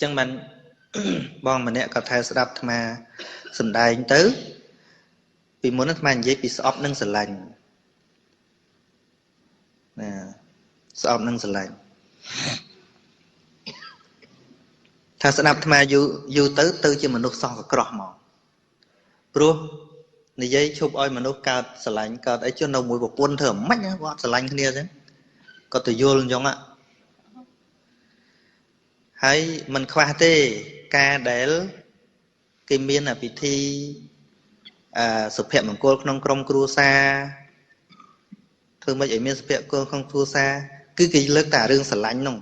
ចឹងបានបងម្នាក់ក៏ថែស្ដាប់អាត្មាសំដែងទៅពីមុនអាត្មានិយាយពីស្អប់និងស្រឡាញ់ណាស្អប់និងស្រឡាញ់ថាស្ដាប់អាត្មាយូរយូរទៅទៅជាមនុស្សសោះកក្រោះមកព្រោះនិយាយឈប់ឲ្យមនុស្សកើតស្រឡាញ់កើតអីចុះនៅមួយប្រពន្ធធ្វើម៉េចគាត់ស្រឡាញ់គ្នាចឹងគាត់ទៅយល់អញ្ចឹងហើយមិនខ្វះទេការដែលគេមានពិធីសុភមង្គលក្នុងក្រុមគ្រួសារធ្វើម៉េចឲ្យមានសុភមង្គលក្នុងគ្រួសារគឺគេលើកតែរឿងស្រឡាញ់នោះ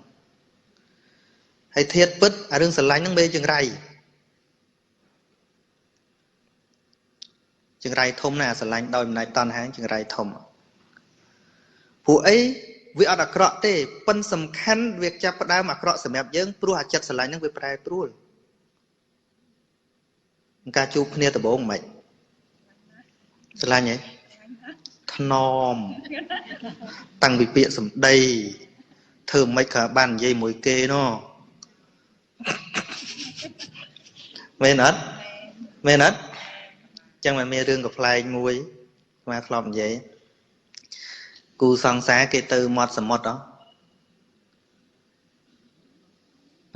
ហើយធាតុពិតអារឿងស្រឡាញ់ហ្នឹងមេចង្រៃចង្រៃធំណាស់ស្រឡាញ់ដោយអំណាចតណ្ហាចង្រៃធំព្រោះអីវាអត់អាក្រក់ទេប៉ុនសំខាន់វាចាប់ផ្ដើមអាក្រក់សម្រាប់យើងព្រោះអាចិត្តស្រឡាញ់ហ្នឹងវាប្រែប្រួលការជួបគ្នាដំបូងមិនស្រឡាញ់ហ៎ថ្នមតាំងពីពាក្យសម្ដីធ្វើមិនក៏បាននិយាយមួយគេណោះមែនអត់មែនអត់ចឹងមិនមានរឿងកំប្លែងមួយមកធ្លាប់និយាយគូសង្សារគេទៅមាត់សមុទ្រ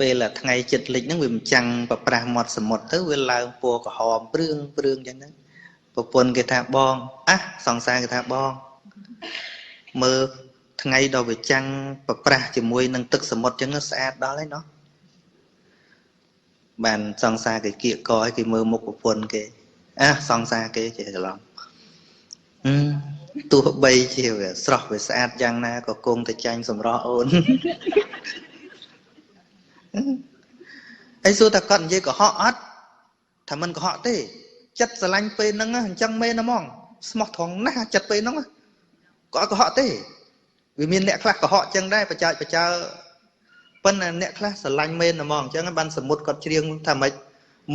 ពេលថ្ងៃចិត្តលិចហ្នឹងវាមិនចាំងប្រប្រាស់មាត់សមុទ្រទៅវាឡើងពណ៌ក្រហមព្រឿងព្រឿងចឹងហ្នឹងប្រពន្ធគេថាបងអះសង្សារគេថាបងមើលថ្ងៃដល់វាចាំងប្រប្រាស់ជាមួយនឹងទឹកសមុទ្រចឹងស្អាតដល់ហើយណោះបានសង្សារគេគៀកកឲ្យគេមើលមុខប្រពន្ធគេអះសង្សារគេចេះច្រឡំទោះបីជាវាស្រស់វាស្អាតយ៉ាងណាក៏គង់តែចាញ់សម្រស់អូនហើយសួរថាគាត់និយាយកុហកអត់ថាមិនកុហកទេចិត្តស្រឡាញ់ពេលហ្នឹងអញ្ចឹងមែនហ្មងស្មោះត្រង់ណាស់ចិត្តពេលហ្នឹងក៏អត់កុហកទេវាមានអ្នកខ្លះកុហកចឹងដែរបចើចបចើប៉ុន្តែអ្នកខ្លះស្រឡាញ់មែនហ្មងអញ្ចឹងបានសមុទ្រគាត់ច្រៀងថាម៉េច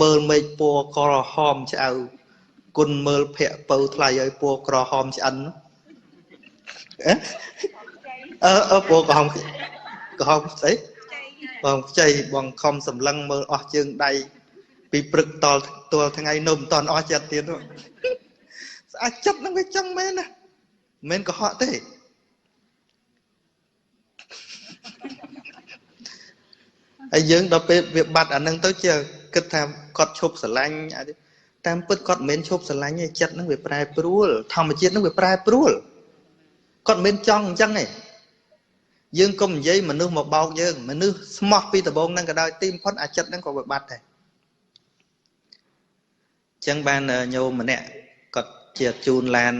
មើលមេឃពណ៌ក្រហមឆ្អៅគុណមើលភ័ក្រពៅថ្លៃឲ្យពណ៌ក្រហមឆ្អិនអឺពណ៌ក្រហមក្រហមស្អីបងខ្ចីបងខំសម្លឹងមើលអស់ជើងដៃពីព្រឹកតលទល់ថ្ងៃនៅមិនតាន់អស់ចិត្តទៀតស្អាតចិត្តហ្នឹងវាចឹងមែនណាមិនមែនកុហកទេហើយយើងដល់ពេលវាបាត់អាហ្នឹងទៅជាគិតថាគាត់ឈប់ស្រឡាញ់តាមពិតគាត់មិនមែនឈប់ស្រឡាញ់ទេចិត្តហ្នឹងវាប្រែប្រួលធម្មជាតិហ្នឹងវាប្រែប្រួលគាត់មិនមែនចង់អញ្ចឹងទេយើងកុំនិយាយមនុស្សមកបោកយើងមនុស្សស្មោះពីដំបូងហ្នឹងក៏ដោយទីបំផុតអាចិត្តហ្នឹងក៏វាបាត់ដែរអញ្ចឹងបានញោមម្នាក់គាត់ជាជូនឡាន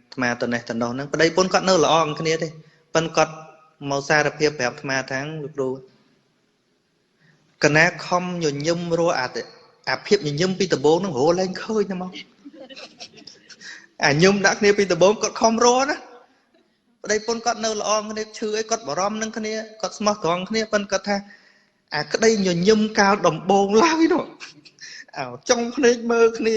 អាត្មាទៅនេះទៅនោះហ្នឹងប្តីប្រពន្ធគាត់នៅល្អនឹងគ្នាទេប៉ុន្តែគាត់មកសារភាពប្រាប់អាត្មាថាលោកគ្រូកណាខំញញឹមរស់អាភាពញញឹមពីដំបូងហ្នឹងរលែងឃើញហ្មងអាញឹមដាក់គ្នាពីដំបូងគាត់ខំរស់ណាប្តីប្រពន្ធគាត់នៅល្អគ្នាឈឺអីគាត់បារម្ភនឹងគ្នាគាត់ស្មោះត្រង់គ្នាប៉ុន្តែគាត់ថាអាក្តីញញឹមកាលដំបូងឡើយនោះអោចង់ភ្នែកមើលគ្នា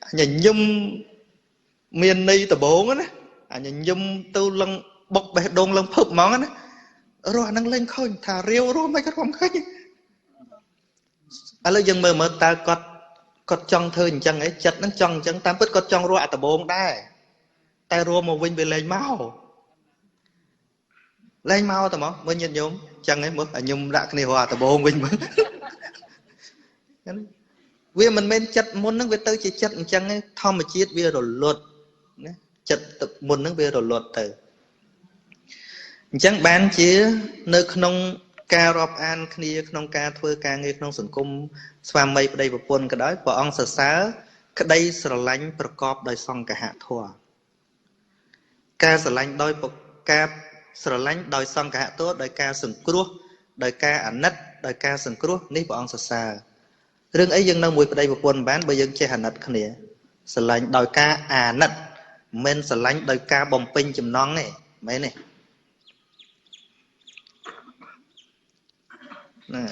អាញញឹមមានន័យដំបូងណាអាញញឹមទៅលឹងបុកបេះដូងលឹងភឹបហ្មងណារស់អានឹងលែងឃើញថារាវរស់មិនក៏មិនឃើញឥឡូវយើងមើលមើលតើគាត់គាត់ចង់ធ្វើអញ្ចឹងអីចិត្តហ្នឹងចង់អញ្ចឹងតាមពិតគាត់ចង់រស់អាដំបូងដែរតែរស់មកវិញវាលែងមកលែងមកតែមកមើលញាតិញោមអញ្ចឹងឯងមើលឲ្យខ្ញុំដាក់គ្នារស់អាដំបូងវិញមើលវាមិនមែនចិត្តមុនហ្នឹងវាទៅជាចិត្តអញ្ចឹងឯងធម្មជាតិវារលត់ណាចិត្តមុនហ្នឹងវារលត់ទៅអញ្ចឹងបានជានៅក្នុងការរាប់អានគ្នាក្នុងការធ្វើការងារក្នុងសង្គមស្វាមីប្តីប្រពន្ធក៏ដោយព្រះអង្គសរសើរក្តីស្រឡាញ់ប្រកបដោយសង្ឃហធម៌ការស្រឡាញ់ដោយការស្រឡាញ់ដោយសង្ឃហធម៌ដោយការសង្គ្រោះដោយការអាណិតដោយការសង្គ្រោះនេះព្រះអង្គសរសើររឿងអីយើងនៅមួយប្តីប្រពន្ធបានបើយើងចេះអាណិតគ្នាស្រឡាញ់ដោយការអាណិតមិនស្រឡាញ់ដោយការបំពេញចំណងទេមែនទេណា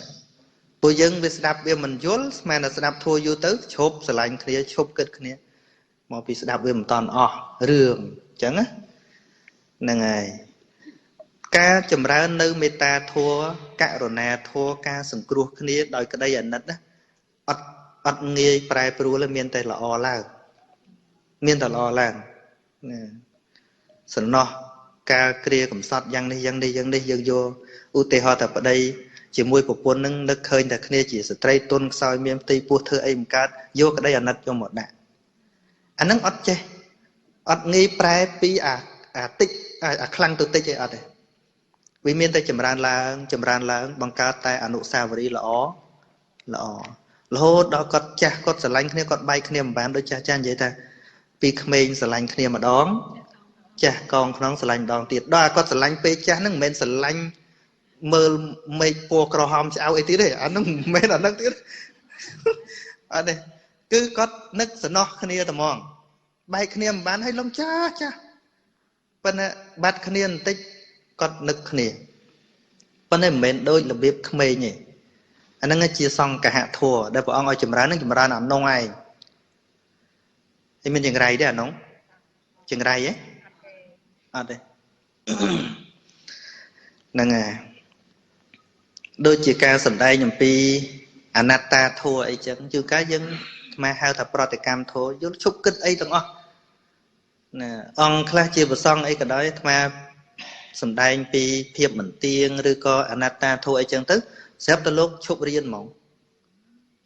ពួកយើងវាស្ដាប់វាមិនយល់ស្មានតែស្ដាប់ធัวយូរទៅឈប់ស្រឡាញ់គ្នាឈប់គិតគ្នាមកពីស្ដាប់វាមិនតាន់អស់រឿងអញ្ចឹងណាហ្នឹងហើយ ការចម្រើននៅមេត្តាធម៌ករុណាធម៌ការសង្គ្រោះគ្នាដោយក្តីអាណិតណាអត់ងាយប្រែប្រួលមានតែល្អឡើងមានតែល្អឡើងណាសំណោះការគ្រាកំសត់យ៉ាងនេះយ៉ាងនេះយ៉ាងនេះយើងយកឧទាហរណ៍តែប្តីជាមួយប្រពន្ធនឹងនឹកឃើញតែគ្នាជាស្ត្រីទន់ខ្សោយមានផ្ទៃពោះធ្វើអីមិនកើតយកក្តីអាណិតយកមកដាក់អានឹងអត់ចេះអត់ងាយប្រែពីអាតិចអាខ្លាំងទៅតិចឯអត់ទេវាមានតែចម្រើនឡើងចម្រើនឡើងបង្កើតតែអនុស្សាវរីយ៍ល្អល្អរហូតដល់គាត់ចាស់គាត់ស្រឡាញ់គ្នាគាត់បែកគ្នាមិនបានដូចចាស់ចាស់និយាយថាពីក្មេងស្រឡាញ់គ្នាម្ដងចាស់កងក្នុងស្រឡាញ់ម្ដងទៀតដល់គាត់ស្រឡាញ់ពេលចាស់ហ្នឹងមិនមែនស្រឡាញ់មើលមេឃពណ៌ក្រហមឆ្អៅអីទៀតទេអាហ្នឹងមិនមែនអាហ្នឹងទៀតអត់ទេគឺគាត់នឹកសំណោះគ្នាតែហ្មងបែកគ្នាមិនបានហើយលំចាស់ចាស់ប៉ុន្តែបាត់គ្នាបន្តិចគាត់នឹកគ្នាប៉ុន្តែមិនមែនដូចរបៀបក្មេងទេអាហ្នឹងជាសង្កហធម៌ដែលព្រះអង្គឲ្យចម្រើននឹងចម្រើនអានោះឯងហើយមានចង្រៃទេអានោះចង្រៃទេអត់ទេហ្នឹងហើយដូចជាការសម្ដែងអំពីអនត្តាធម៌អីចឹងជួនកាលយើងអាត្មាហៅថាប្រតិកម្មធម៌យល់ឈប់គិតអីទាំងអស់ណាអង្គខ្លះជាប្រសង់អីក៏ដោយអាត្មាសម្ដែងពីភាពមិនទៀងឬក៏អនត្តាធម៌អីចឹងទៅស្រាប់តែលោកឈប់រៀនហ្មង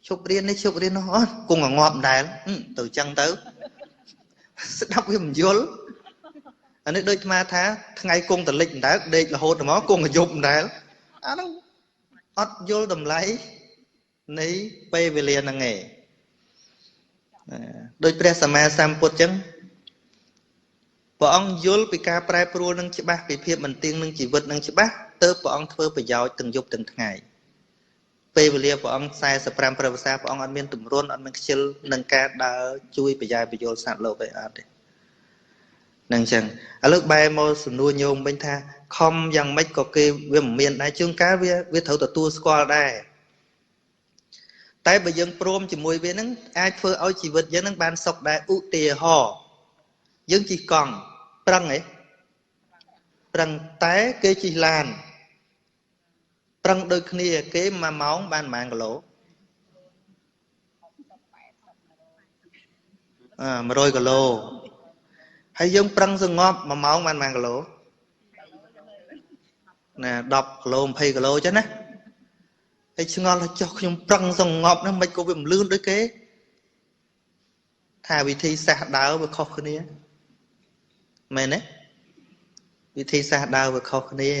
ឈប់រៀននេះឈប់រៀននោះអត់គង់ងាប់ដែរទៅចឹងទៅស្ដាប់វាមិនយល់អានេះដូចអាត្មាថាថ្ងៃគង់តលិចមិនដែរដេករហូតហ្មងគង់យប់មិនដែរអាហ្នឹងអត់យល់តម្លៃនៃពេលវេលាហ្នឹងឯងដោយព្រះសម្មាសម្ពុទ្ធចឹងព្រះអង្គយល់ពីការប្រែប្រួលនឹងច្បាស់ពីភាពមិនទៀងនឹងជីវិតនឹងច្បាស់ទើបព្រះអង្គធ្វើប្រយោជន៍ទាំងយប់ទាំងថ្ងៃពេលវេលាព្រះអង្គ45ព្រះវស្សាព្រះអង្គអត់មានទម្រន់អត់មានខ្ជិលនឹងការដើរជួយប្រយោជន៍បញ្យលសត្វលោកអីអត់ទេនឹងចឹងឥឡូវបែរមកសំណួរញោមវិញថាខំយ៉ាងម៉េចក៏គេវាមិនមានដែរជួនកាលវាត្រូវទទួលស្គាល់ដែរតែបើយើងព្រមជាមួយវានឹងអាចធ្វើឲ្យជីវិតយើងនឹងបានសុខដែរឧទាហរណ៍យើងជិះកង់ប្រឹងហ៎ប្រឹងតែគេជិះឡានប្រឹងដូចគ្នាគេ1ម៉ោងបានប៉ុន្មានគីឡូ100គីឡូហើយយើងប្រឹងសងប់1ម៉ោងបានប៉ុន្មានគីឡូណា10គីឡូ20គីឡូចឹងណាហើយឆ្ងល់ថាចុះខ្ញុំប្រឹងសងប់ហ្នឹងមិនក៏វាមិនលឿនដូចគេថាវិធីសាស្ត្រដើរវាខុសគ្នាមែនទេវិធីសាស្ត្រដើរវាខុសគ្នា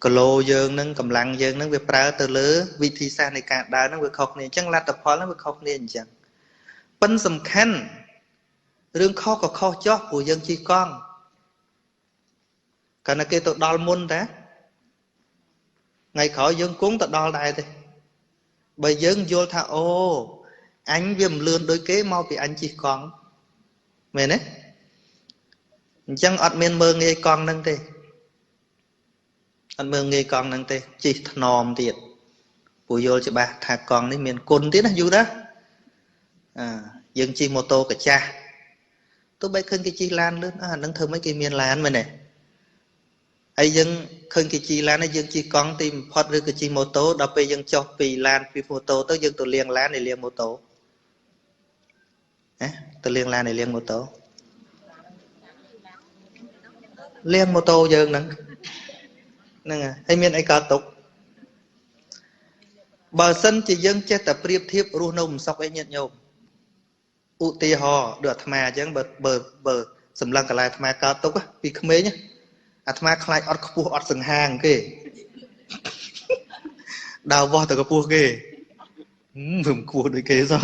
គីឡូយើងនឹងកម្លាំងយើងនឹងវាប្រើទៅលើវិធីសាស្ត្រនៃការដើរនឹងវាខុសគ្នាអញ្ចឹងលទ្ធផលនឹងវាខុសគ្នាអញ្ចឹងប៉ុន្តែសំខាន់រឿងខុសក៏ខុសចុះព្រោះយើងជិះកង់កាលណាគេទៅដល់មុនតាថ្ងៃក្រោយយើងគង់ទៅដល់ដែរទេបើយើងយល់ថាអូអញវាមិនលឿនដូចគេមកពីអញជិះកង់មែនទេអញ្ចឹងអត់មានមើលងាយកង់ហ្នឹងទេអត់មើលងាយកង់ហ្នឹងទេជិះថ្នមទៀតព្រោះយល់ច្បាស់ថាកង់នេះមានគុណទៀតណាយូរណាយើងជិះម៉ូតូកាចាស់ទោះបីឃើញគេជិះឡានលឿនអាហ្នឹងធ្វើម៉េចគេមានឡានមែនទេហើយយើងឃើញគេជិះឡានហើយយើងជិះកង់ទីបំផុតឬក៏ជិះម៉ូតូដល់ពេលយើងចុះពីឡានពីម៉ូតូទៅយើងទៅលាងឡានហើយលាងម៉ូតូណាទៅលាងឡានហើយលាងម៉ូតូលាងម៉ូតូយើងហ្នឹងហ្នឹងហើយមានអីកើតទុកបើសិនជាយើងចេះតែប្រៀបធៀបរស់នៅមិនសុខអីញាតិញោមឧទាហរណ៍ដូចអាត្មាអញ្ចឹងបើបើសម្លឹងកន្លែងអាត្មាកើតទុកពីក្មេងអាត្មាខ្លាចអត់ខ្ពស់អត់សង្ហាងគេដើរវាស់ទៅកម្ពស់គេមិនខ្ពស់ដូចគេសោះ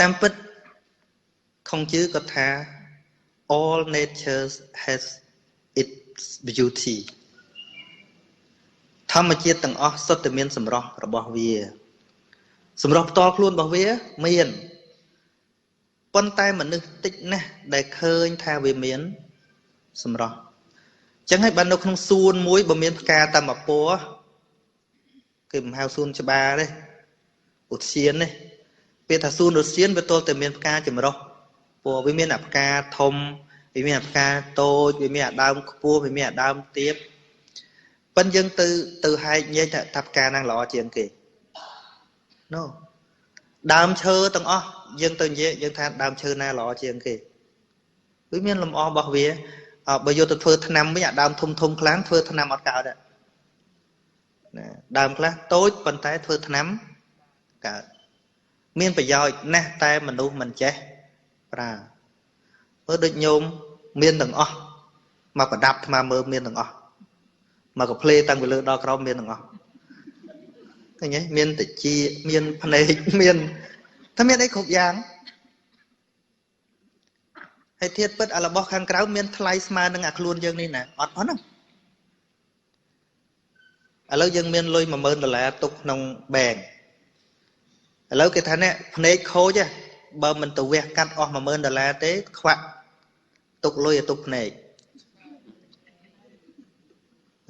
តាមពិតខុងជឺគាត់ថា all nature has its beauty ធម្មជាតិទាំងអស់សុទ្ធតែមានសម្រស់របស់វាសម្រស់ផ្ទាល់ខ្លួនរបស់វាមានប៉ុន្តែមនុស្សតិចណាស់ដែលឃើញថាវាមានសម្រស់ចឹងហើយបាននៅក្នុងសួនមួយបើមានផ្កាតែមួយពណ៌គេមិនហៅសួនច្បារទេឧទ្យានទេពេលថាសួនឧទ្យានវាទល់តែមានផ្កាចម្រុះ ព្រោះវាមានអាផ្កាធំវាមានអាផ្កាតូចវាមានអាដើមខ្ពស់វាមានអាដើមទាបប៉ិនយើងទៅហែកញែកថាផ្កាហ្នឹងល្អជាងគេណូដើមឈើទាំងអស់យើងទៅនិយាយយើងថាដើមឈើណាល្អជាងគេវាមានលម្អរបស់វាបើយកទៅធ្វើថ្នាំវិញអាដើមធំធំខ្លាំងធ្វើថ្នាំអត់កើតទេណាដើមខ្លះតូចប៉ុន្តែធ្វើថ្នាំកើតមានប្រយោជន៍ណាស់តែមនុស្សមិនចេះប្រើមើលដូចញោមមានទាំងអស់មកប្រដាប់ថ្មមើលមានទាំងអស់មកកាផ្លេតាំងពីលើដល់ក្រោមមានទាំងអស់ឃើញទេមានតិចមានភ្នែកមានថាមានអីគ្រប់យ៉ាងហើយធាតុពិតអារបស់ខាងក្រៅមានថ្លៃស្មើនឹងអាខ្លួនយើងនេះណាអត់ផងហ្នឹងឥឡូវយើងមានលុយ10000ដុល្លារទុកក្នុងបែងឥឡូវគេថានេះភ្នែកខូចបើមិនទៅវះកាត់អស់10000ដុល្លារទេខ្វាក់ទុកលុយឲ្យទុកភ្នែក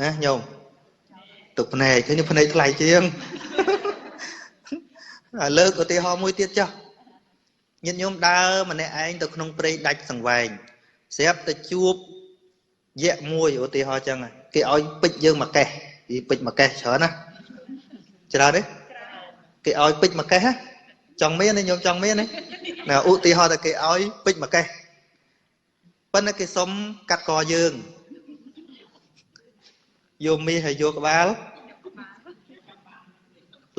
ណាញោមទុកភ្នែកឃើញភ្នែកថ្លៃជាងឥលើកឧទាហរណ៍មួយទៀតចុះញាតិញោមដើរម្នាក់ឯងទៅក្នុងព្រៃដាច់សង្វែងស្រាប់តែជួបយៈមួយឧទាហរណ៍ចឹងគេឲ្យពេជ្រយើងមួយកេះពីពេជ្រមួយកេះច្រើនណាច្រើនទេគេឲ្យពេជ្រមួយកេះចង់មានទេញោមចង់មានទេណាឧទាហរណ៍តែគេឲ្យពេជ្រមួយកេះប៉ុន្តែគេសុំកាត់កយើងយកមាសហើយយកក្បាល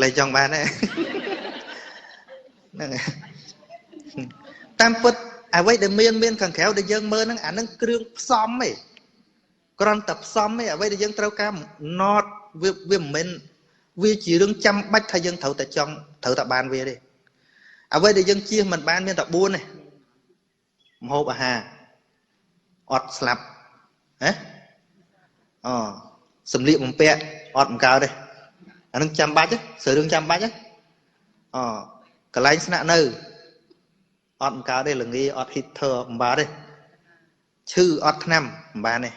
លែងចង់បានទេហ្នឹងតាមពិតអ្វីដែលមានខាងក្រៅដែលយើងមើលហ្នឹងអាហ្នឹងគ្រឿងផ្សំទេគ្រាន់តែផ្សំទេអ្វីដែលយើងត្រូវការ not វាមិនមែនវាជារឿងចាំបាច់ថាយើងត្រូវតែចង់ត្រូវតែបានវាទេអ្វីដែលយើងជៀសមិនបានមានតែ4ទេម្ហូបអាហារអត់ស្លាប់ហ៎អូសម្លៀកបំពាក់អត់បង្កើតទេអានឹងចាំបាច់ទេរឿងចាំបាច់ទេអូកន្លែងស្នាក់នៅអត់បង្កើតទេល្ងាអត់ heater បំបានទេឈឺអត់ថ្នាំបំបានទេ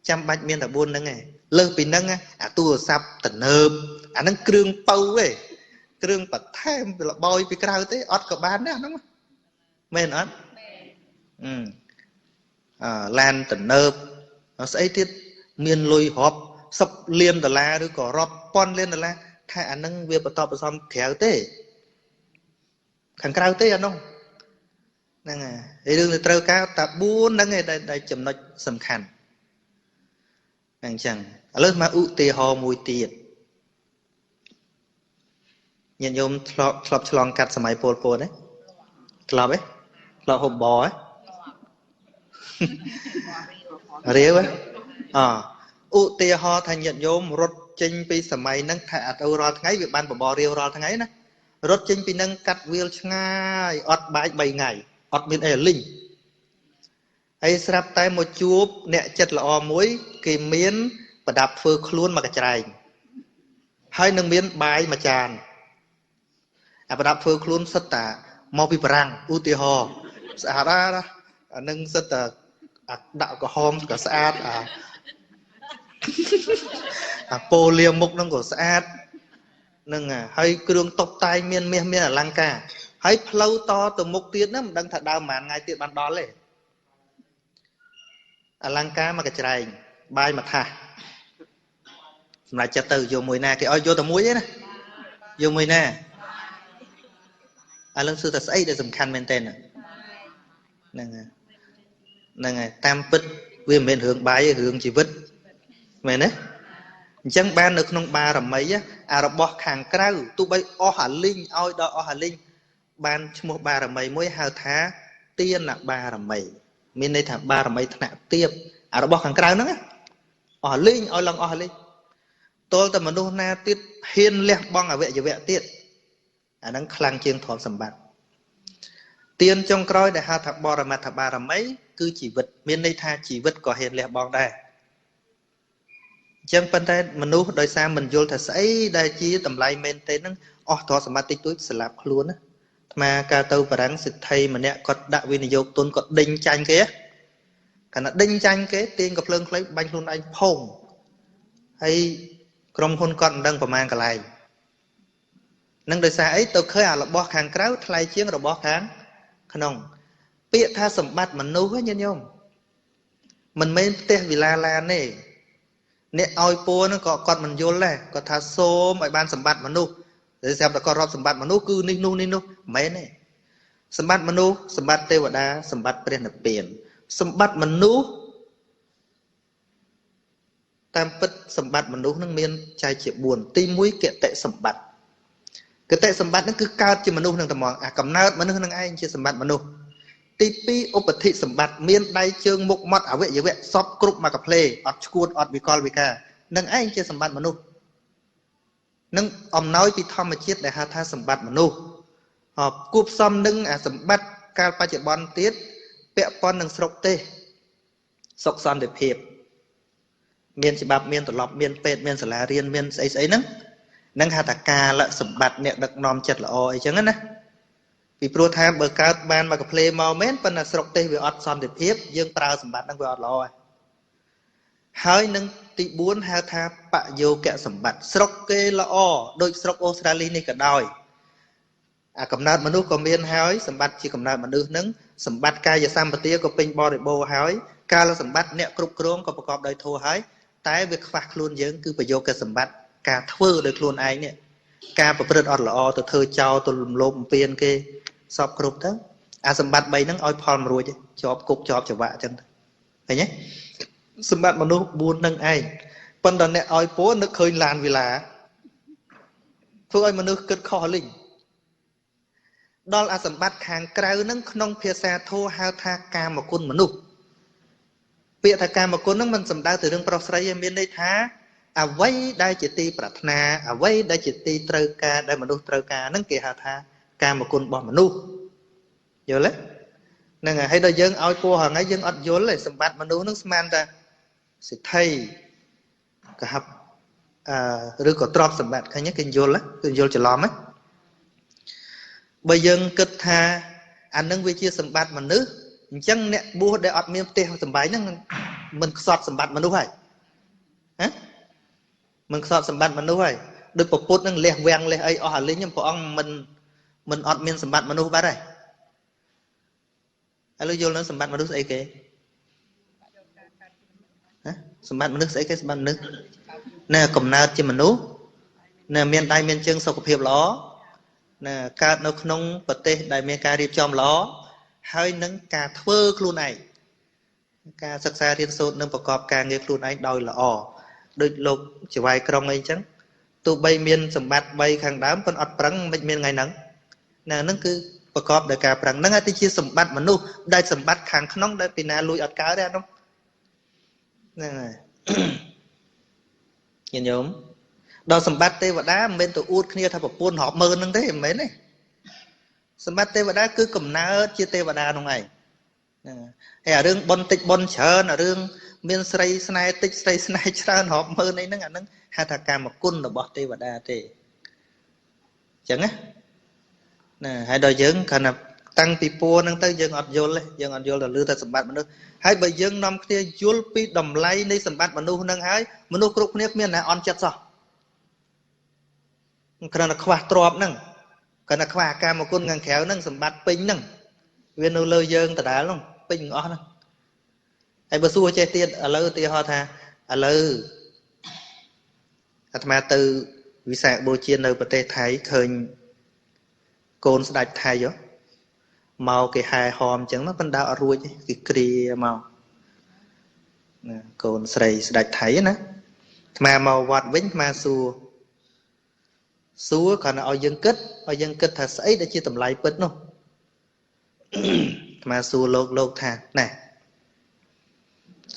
ចាំបាច់មានតែ4ហ្នឹងឯងលើសពីហ្នឹងអាទូរស័ព្ទទំនើបអាហ្នឹងគ្រឿងពៅទេគ្រឿងបន្ថែមរបយពីក្រៅទេអត់ក៏បានដែរហ្នឹងមែនអត់អឺឡានទំនើបស្អីទៀតមានលុយរាប់សិបលានដុល្លារឬក៏រាប់ពាន់លានដុល្លារថាអាហ្នឹងវាបន្តបន្សំក្រៅទេខាងក្រៅទេអានោះហ្នឹងហើយរឿងដែលត្រូវការតែ4ហ្នឹងឯងដែលចំណុចសំខាន់អញ្ចឹងឥឡូវមកឧទាហរណ៍មួយទៀតញាតិញោមធ្លាប់ឆ្លងកាត់សម័យពលពតទេធ្លាប់ទេធ្លាប់ហូបបរទេរាវអឧទាហរណ៍ថាញាតិញោមរត់ចេញពីសម័យហ្នឹងថាអត់ទៅរាល់ថ្ងៃវាបានបបររាវរាល់ថ្ងៃណារត់ចេញពីហ្នឹងកាត់វាលឆ្ងាយអត់បាយ3ថ្ងៃអត់មានអីលីងហើយស្រាប់តែមកជួបអ្នកចិត្តល្អមួយគេមានប្រដាប់ធ្វើខ្លួនមកកច្រែងហើយនឹងមានបាយមួយចានអាប្រដាប់ធ្វើខ្លួនសិតតាមកពីបារាំងឧទាហរណ៍ស្អាតណាអានឹងសិតតាដាក់ក្រហមក៏ស្អាតអាពោលាមុខនឹងក៏ស្អាតនឹងហើយគ្រឿងតុបតែងមានមាសមានអលង្ការហើយផ្លូវតទៅមុខទៀតណាមិនដឹងថាដើមប៉ុន្មានថ្ងៃទៀតបានដល់ទេអលង្ការមកកច្រែងបាយមួយថាសសម្រាប់ចិត្តទៅយកមួយណាគេឲ្យយកតែមួយទេណាយកមួយណាឥឡូវសួរថាស្អីដែលសំខាន់មែនទែនហ្នឹងហ្នឹងហើយតាមពិតវាមិនមែនរឿងបាយទេរឿងជីវិតមែនទេអញ្ចឹងបាននៅក្នុងបារមីអារបស់ខាងក្រៅទោះបីអស់អាលីងឲ្យដល់អស់អាលីងបានឈ្មោះបារមីមួយហៅថាទានបារមីមានន័យថាបារមីថ្នាក់ទាបអារបស់ខាងក្រៅហ្នឹងអស់លីងឲ្យឡើងអស់លីងទល់តែមនុស្សណាទៀតហ៊ានលះបង់អវយវៈទៀតអាហ្នឹងខ្លាំងជាងទ្រព្យសម្បត្តិទានចុងក្រោយដែលហៅថាបរមត្ថបារមីគឺជីវិតមានន័យថាជីវិតក៏ហ៊ានលះបង់ដែរអញ្ចឹងប៉ុន្តែមនុស្សដោយសារមិនយល់ថាស្អីដែលជាតម្លៃមែនទេហ្នឹងអស់ទ្រព្យសម្បត្តិតិចតួចស្លាប់ខ្លួនណាអាត្មាកាលទៅបារាំងសិទ្ធិម្នាក់គាត់ដាក់វិនិយោគទុនគាត់ដេញចាញ់គេកាលណាដេញចាញ់គេទាញកំភ្លើងខ្លីបាញ់ខ្លួនឯងផុងហើយក្រុមហ៊ុនគាត់មិនដឹងប្រមាណកន្លែងនឹងដោយសារអីទៅឃើញអារបស់ខាងក្រៅថ្លៃជាងរបស់ខាងក្នុង ពាក្យថាសម្បត្តិមនុស្សញាតិញោមមិនមែនផ្ទះវិឡាឡានទេអ្នកឲ្យពួរហ្នឹងក៏គាត់មិនយល់ដែរគាត់ថាសូមឲ្យបានសម្បត្តិមនុស្សតែស្រាប់តែគាត់រាប់សម្បត្តិមនុស្សគឺនេះនោះនេះនោះមិនមែនទេសម្បត្តិមនុស្សសម្បត្តិទេវតាសម្បត្តិព្រះនិព្វានសម្បត្តិមនុស្សតាមពិតសម្បត្តិមនុស្សនឹងមានចែកជា4ទី1គតិសម្បត្តិគតិសម្បត្តិនឹងគឺកើតជាមនុស្សនឹងតែហ្មងអាកំណើតមនុស្សនឹងឯងជាសម្បត្តិមនុស្សទី2ឧបធិសម្បត្តិមានដៃជើងមុខមាត់អវយវៈសពគ្រប់មកកាផ្លេអត់ឈួតអត់វិកលវិការនឹងឯងជាសម្បត្តិមនុស្សនឹងអំណោយពីធម្មជាតិដែលហៅថាសម្បត្តិមនុស្សគួបផ្សំនឹងអាសម្បត្តិកាលបច្ចុប្បន្នទៀតពាក់ព័ន្ធនឹងស្រុកទេសសុខសន្តិភាពមានច្បាប់មានទម្លាប់មានពេទ្យមានសាលារៀនមានស្អីស្អីហ្នឹងនឹងហៅថាកាលសម្បត្តិអ្នកដឹកនាំចិត្តល្អអីចឹងណាពីព្រោះថាបើកើតបានមកកាផ្លេមកមែនប៉ុន្តែស្រុកទេសវាអត់សន្តិភាពយើងប្រើសម្បត្តិហ្នឹងវាអត់ល្អហើយនឹងទី4ហៅថាបយោគសម្បត្តិស្រុកគេល្អដូចស្រុកអូស្ត្រាលីនេះក៏ដោយអាកំណើតមនុស្សក៏មានហើយសម្បត្តិជាកំណើតមនុស្សហ្នឹងសម្បត្តិកាយសម្បទាក៏ពេញបរិបូរណ៍ហើយកាលសម្បត្តិអ្នកគ្រប់គ្រងក៏ប្រកបដោយធម៌ហើយតែវាខ្វះខ្លួនយើងគឺប្រយោគសម្បត្តិការធ្វើដោយខ្លួនឯងនេះការប្រព្រឹត្តអត់ល្អទៅធ្វើចោលទៅលំលោភបំពានគេសពគ្រប់ទៅអាសម្បត្តិ3ហ្នឹងឲ្យផលមិនរួចជាប់គុកជាប់ច្បាក់អញ្ចឹងឃើញទេសម្បត្តិមនុស្ស4ហ្នឹងឯងប៉ុន្តែអ្នកឲ្យពោនឹកឃើញឡានវិឡាធ្វើឲ្យមនុស្សគិតខុសលីងដល់អាសម្បត្តិខាងក្រៅហ្នឹងក្នុងភាសាធម៌ហៅថាកាមគុណមនុស្សពាក្យថាកាមគុណហ្នឹងមិនសំដៅទៅរឿងប្រុសស្រីទេមានន័យថាអ្វីដែលជាទីប្រាថ្នាអ្វីដែលជាទីត្រូវការដែលមនុស្សត្រូវការហ្នឹងគេហៅថាកាមគុណរបស់មនុស្សយល់ទេហ្នឹងហើយដល់យើងឲ្យពោះហ្នឹងយើងអត់យល់ទេសម្បត្តិមនុស្សហ្នឹងស្មានតែសិទ្ធិកហឬក៏ទ្រព្យសម្បត្តិឃើញទេគេយល់គឺយល់ច្រឡំហ្នឹងបើយើងគិតថាអានឹងវាជាសម្បត្តិមនុស្សអញ្ចឹងអ្នកបួសដែលអត់មានផ្ទះសម្បែងហ្នឹងមិនខ្សត់សម្បត្តិមនុស្សហើយហ៎មិនខ្សត់សម្បត្តិមនុស្សហើយដូចពពុទ្ធហ្នឹងលះវាំងលះអីអស់អាលីងព្រះអង្គមិនអត់មានសម្បត្តិមនុស្សបាត់ហើយឥឡូវយល់នៅសម្បត្តិមនុស្សស្អីគេហ៎សម្បត្តិមនុស្សស្អីគេសម្បត្តិមនុស្សណែកំណើតជាមនុស្សណែមានដៃមានជើងសុខភាពល្អណែកើតនៅក្នុងប្រទេសដែលមានការរៀបចំល្អហើយនឹងការធ្វើខ្លួនឯងការសិក្សារៀនសូត្រនិងប្រកបការងារខ្លួនឯងដោយល្អដូចលោកចៅហ្វាយក្រុងអីចឹងទោះបីមានសម្បត្តិ3ខាងដើមប៉ុន្តែអត់ប្រឹងមិនមានថ្ងៃហ្នឹងណាហ្នឹងគឺប្រកបដោយការប្រឹងហ្នឹងហើយជាសម្បត្តិមនុស្សដែលសម្បត្តិខាងក្នុងដែលពីណាលួចអត់កើតទេអានោះហ្នឹងហើយញាតិញោមដល់សម្បត្តិទេវតាមិនមែនទៅអួតគ្នាថាប្រពន្ធរាប់ម៉ឺនហ្នឹងទេមិនមែនទេសម្បត្តិទេវតាគឺកំណើតជាទេវតានោះឯងហ្នឹងហើយអារឿងបុណ្យតិចបុណ្យច្រើនអារឿងមានស្រីស្នេហ៍តិចស្រីស្នេហ៍ច្រើនរាប់ម៉ឺនអីហ្នឹងអាហ្នឹងហៅថាកាមគុណរបស់ទេវតាទេអញ្ចឹងណាណាហើយដល់យើងគ្រាន់តែតាំងពីពួរហ្នឹងទៅយើងអត់យល់ទេយើងអត់យល់ទៅលឺតែសម្បត្តិមនុស្សហើយបើយើងនាំគ្នាយល់ពីតម្លៃនៃសម្បត្តិមនុស្សហ្នឹងហើយមនុស្សគ្រប់គ្នាគ្មានណាអន់ចិត្តសោះគ្រាន់តែខ្វះទ្រព្យហ្នឹងគ្រាន់តែខ្វះកាមគុណខាងក្រៅហ្នឹងសម្បត្តិពេញហ្នឹងវានៅលើយើងដដែលហ្នឹងពេញទាំងអស់ហ្នឹងហើយបើសួរចេះទៀតឥឡូវឧទាហរណ៍ថាឥឡូវអាត្មាទៅវិសាខបូជានៅប្រទេសថៃឃើញកូនស្ដេចថៃមកគេហែហោមអញ្ចឹងណាប៉ុន្តែអត់រួចទេគេគ្រាមកណាកូនស្រីស្ដេចថៃណាអាត្មាមកវត្តវិញអាត្មាសួរសួរគ្រាន់តែឲ្យយើងគិតឲ្យយើងគិតថាស្អីដែលជាតម្លៃពិតនោះអាត្មាសួរលោកថាណែ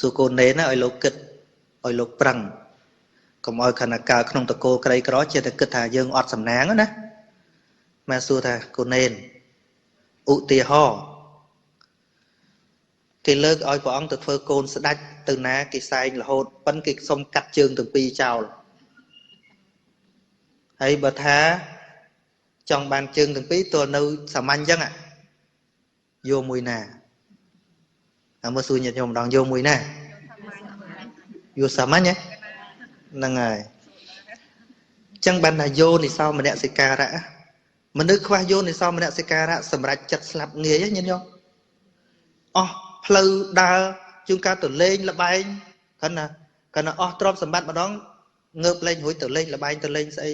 សួរកូននេនណាឲ្យលោកគិតឲ្យលោកប្រឹងកុំឲ្យខណៈកើតក្នុងតកូលក្រីក្រចេះតែគិតថាយើងអត់សំណាងណាមកសួរថាកូននេនឧទាហរណ៍គេលើកឲ្យព្រះអង្គទៅធ្វើកូនស្ដេចទៅណាគេសែងរហូតប៉ិនគេសុំកាត់ជើងទាំងពីរចោលហើយបើថាចង់បានជើងទាំងពីរទោះនៅសាមញ្ញអញ្ចឹងយកមួយណាអាមើលសួរញាតិញោមម្ដងយកមួយណាយកសាមញ្ញហ្នឹងហើយអញ្ចឹងបានថាយោនិសោមនសិការៈមនុស្សខ្វះយោនិសោមនសិការៈសម្រាប់ចិត្តស្លាប់ងាយញាតិញោម អស់ផ្លូវដើរជួនកាលទៅលេងល្បែងគ្រាន់តែអស់ទ្រព្យសម្បត្តិម្ដងងើបលេងរួចទៅលេងល្បែងទៅលេងស្អី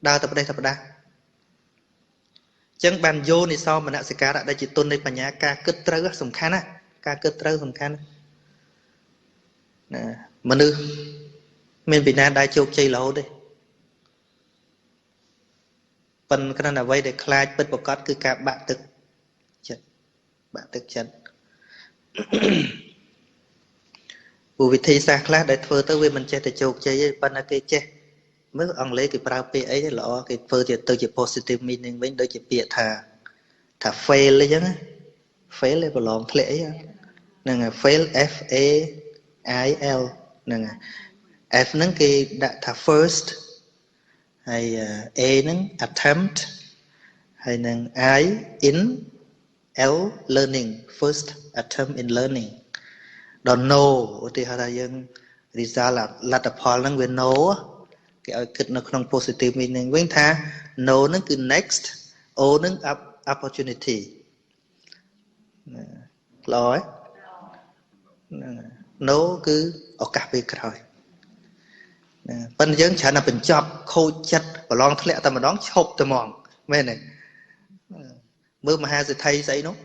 ដើរទៅប្រទេសទៅប្រដាស់ចឹងបានយោនិសោមនសិការៈដែលជាទុននៃបញ្ញាការគិតត្រូវសំខាន់ណាការគិតត្រូវសំខាន់ណាមនុស្សមានពីណាដែលជោគជ័យរហូតទេប៉ុន្តែគ្រាន់តែអ្វីដែលខ្លាចពិតប្រាកដគឺការបាក់ទឹកចិត្តបាក់ទឹកចិត្តព្រោះវិធីសាស្ត្រខ្លះដែលធ្វើទៅវាមិនចេះតែជោគជ័យទេប៉ុន្តែគេចេះមើលអង់គ្លេសគេប្រើពាក្យអីល្អគេធ្វើទៅជា positive meaning វិញដូចជាពាក្យថា fail អីចឹង fail ឯប្រឡងធ្លាក់អីហ្នឹង fail F A I L ហ្នឹង F ហ្នឹងគេដាក់ថា first ហើយ A ហ្នឹង attempt ហើយនឹង I in L learning first attempt in learning ដល់ no ឧទាហរណ៍ថាយើង result លទ្ធផលហ្នឹងវា no គេឲ្យគិតនៅក្នុង positive meaning វិញថា no ហ្នឹងគឺ next O ហ្នឹង opportunity ល្អហ៎ហ្នឹង no គឺឱកាសពេលក្រោយណាប៉ុន្តែយើងច្រើនតែបញ្ចប់ខូចចិត្តប្រឡងធ្លាក់តែម្ដងឈប់តែហ្មងមែនទេមើលមហាសេដ្ឋីស្អីនោះ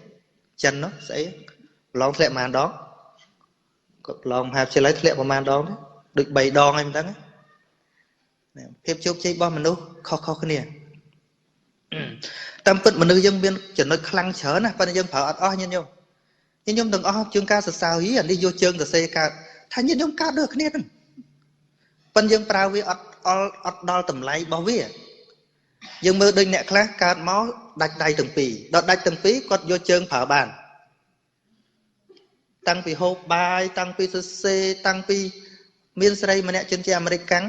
ចិននោះស្អីប្រឡងធ្លាក់ប៉ុន្មានដងគាត់ប្រឡងមហាវិទ្យាល័យធ្លាក់ប្រហែលដងទេដូច3ដងហើយមិនដឹងភាពជោគជ័យរបស់មនុស្សខុសៗគ្នាតាមពិតមនុស្សយើងមានចំណុចខ្លាំងច្រើនណាប៉ុន្តែយើងប្រើអត់អស់ញាតិញោមញាតិញោមទាំងអស់ជាងការសរសើរអានេះយកជើងសរសេរកើតថាញាតិញោមកើតដូចគ្នាហ្នឹងប៉ុន្តែយើងប្រើវាអត់ដល់តម្លៃរបស់វាយើងមើលដូចអ្នកខ្លះកើតមកដាច់ដៃទាំងពីរដល់ដាច់ទាំងពីរគាត់យកជើងប្រើបានតាំងពីហូបបាយតាំងពីសរសេរតាំងពីមានស្រីម្នាក់ជនជាតិអាមេរិកកាំង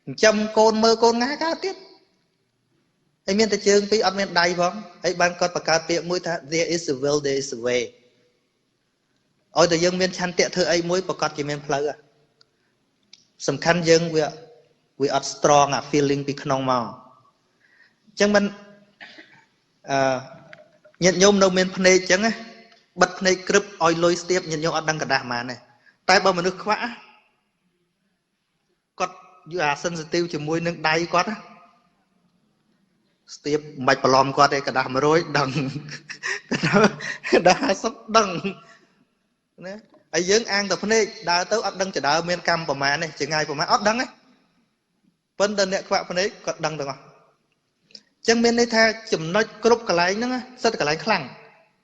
ចិញ្ចឹមកូនមើលកូនងាកើតទៀតហើយមានតែជើងពីរអត់មានដៃផងហើយបានគាត់បង្កើតពាក្យមួយថា there is a will there is a way ឲ្យតែយើងមានឆន្ទៈធ្វើអីមួយប្រកាសជាមានផ្លូវសំខាន់យើងវាអត់ strong អា feeling ពីក្នុងមកអញ្ចឹងមិនអឺញាតិញោមនៅមានភ្នែកអញ្ចឹងណាបិទភ្នែកក្រឹបឲ្យលុយស្ទាបញាតិញោមអត់ដឹងกระดาษប៉ុន្មានទេតែបើមនុស្សខ្វាក់គាត់យូអា sensitive ជាមួយនឹងដៃគាត់ស្ទាបមិនបាច់បន្លំគាត់ទេกระดาษ100ដឹងกระดาษ50ដឹងណាហើយយើងអាងតែភ្នែកដើរទៅអត់ដឹងចដើមានកម្មប្រមាណទេចងាយប្រមាណអត់ដឹងទេប៉ុន្តែអ្នកខ្វាក់ភ្នែកគាត់ដឹងទាំងអស់អញ្ចឹងមានន័យថាចំណុចគ្រប់កន្លែងហ្នឹងសិតកន្លែងខ្លាំង